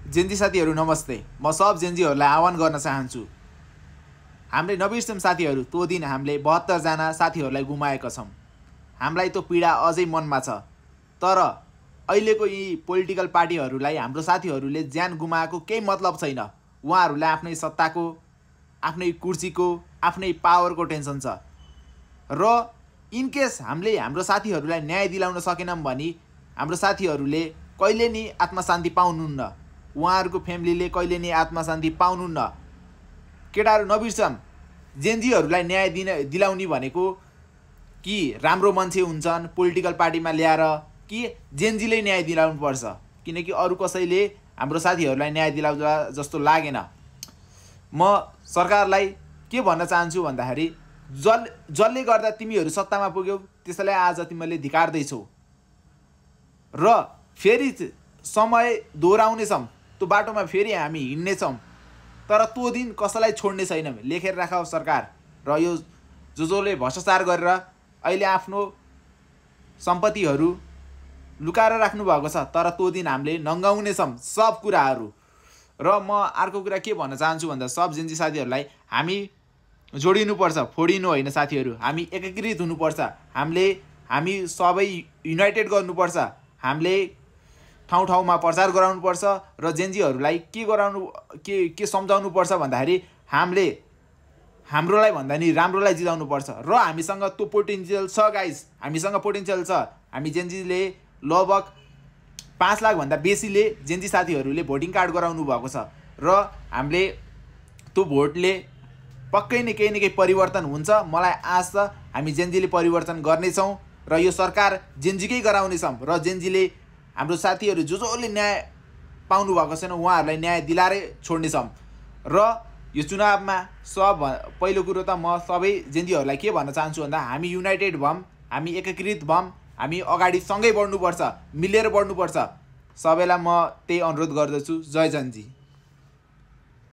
Gen Z साथीहरू नमस्ते। म सब जेन्जीहरूलाई आह्वान गर्न चाहन्छु, हामीले नबिर्सौँ साथीहरू, त्यो दिन हामीले 72 जना साथीहरूलाई गुमाएका छौँ। हामीलाई त्यो पीडा अझै मनमा छ। तर अहिलेको यी पोलिटिकल पार्टीहरूलाई हाम्रो साथीहरूले ज्यान गुमाएको केही मतलब छैन। उहाँहरूलाई आफ्नै सत्ताको, आफ्नै कुर्सीको, आफ्नै पावरको टेन्सन छ। र इनकेस हामीले हाम्रो साथीहरूलाई न्याय दिलाउन सकेनौँ भने हाम्रो साथीहरूले कहिले नि आत्मशान्ति पाउनुहुन्न। उहाँहरूको फ्यामिलीले कहिले नि आत्मशान्ति पाउनुहुन्न। केटाहरू नबिर्सम, जेन्जीहरूलाई न्याय दिलाउने भनेको कि राम्रो मान्छे हुन्छन् पोलिटिकल पार्टीमा ल्याएर, कि जेन्जीले न्याय दिलाउनुपर्छ। किनकि अरू कसैले हाम्रो साथीहरूलाई न्याय दिलाउँदा जस्तो लागेन। म सरकारलाई के भन्न चाहन्छु भन्दाखेरि, जसले गर्दा तिमीहरू सत्तामा पुग्यौ त्यसैलाई आज तिमीहरूले धिक्कार्दैछौ र फेरि समय दोहोऱ्याउनेछौँ। त्यो बाटोमा फेरि हामी हिँड्नेछौँ। तर त्यो दिन कसैलाई छोड्ने छैनौँ। लेखेर राख सरकार। र यो जसले भ्रष्टाचार गरेर अहिले आफ्नो सम्पत्तिहरू लुकाएर राख्नु भएको छ, तर त्यो दिन हामीले नङ्गाउनेछौँ सब कुराहरू। र म अर्को कुरा के भन्न चाहन्छु भन्दा, सब जेन्जी साथीहरूलाई हामी जोडिनुपर्छ, फोडिनु होइन साथीहरू। हामी एकीकृत हुनुपर्छ। हामी सबै युनाइटेड गर्नुपर्छ। हामीले ठाउँ ठाउँमा प्रचार गराउनुपर्छ र जेन्जीहरूलाई के सम्झाउनु पर्छ भन्दाखेरि, हामीले हाम्रोलाई भन्दा नि राम्रोलाई जिताउनुपर्छ। र हामीसँग त्यो पोटेन्सियल छ गाइस, हामीसँग पोटेन्सियल छ। हामी जेन्जीले लगभग 5 लाखभन्दा बेसीले जेन्जी साथीहरूले भोटिङ कार्ड गराउनु भएको छ। र हामीले त्यो भोटले पक्कै नै केही न केही परिवर्तन हुन्छ। मलाई आश छ हामी जेन्जीले परिवर्तन गर्नेछौँ र यो सरकार जेन्जीकै गराउनेछौँ। र जेन्जीले हाम्रो साथीहरू जसले न्याय पाउनु भएको छैन उहाँहरूलाई न्याय दिलाएरै छोड्नेछौँ। र यो चुनावमा पहिलो कुरो त म सबै जेन्जीहरूलाई के भन्न चाहन्छु भन्दा, हामी युनाइटेड भयौँ, हामी एकीकृत भयौँ, हामी अगाडि सँगै बढ्नुपर्छ, मिलेर बढ्नुपर्छ। सबैलाई म त्यही अनुरोध गर्दछु। जय जेन्जी।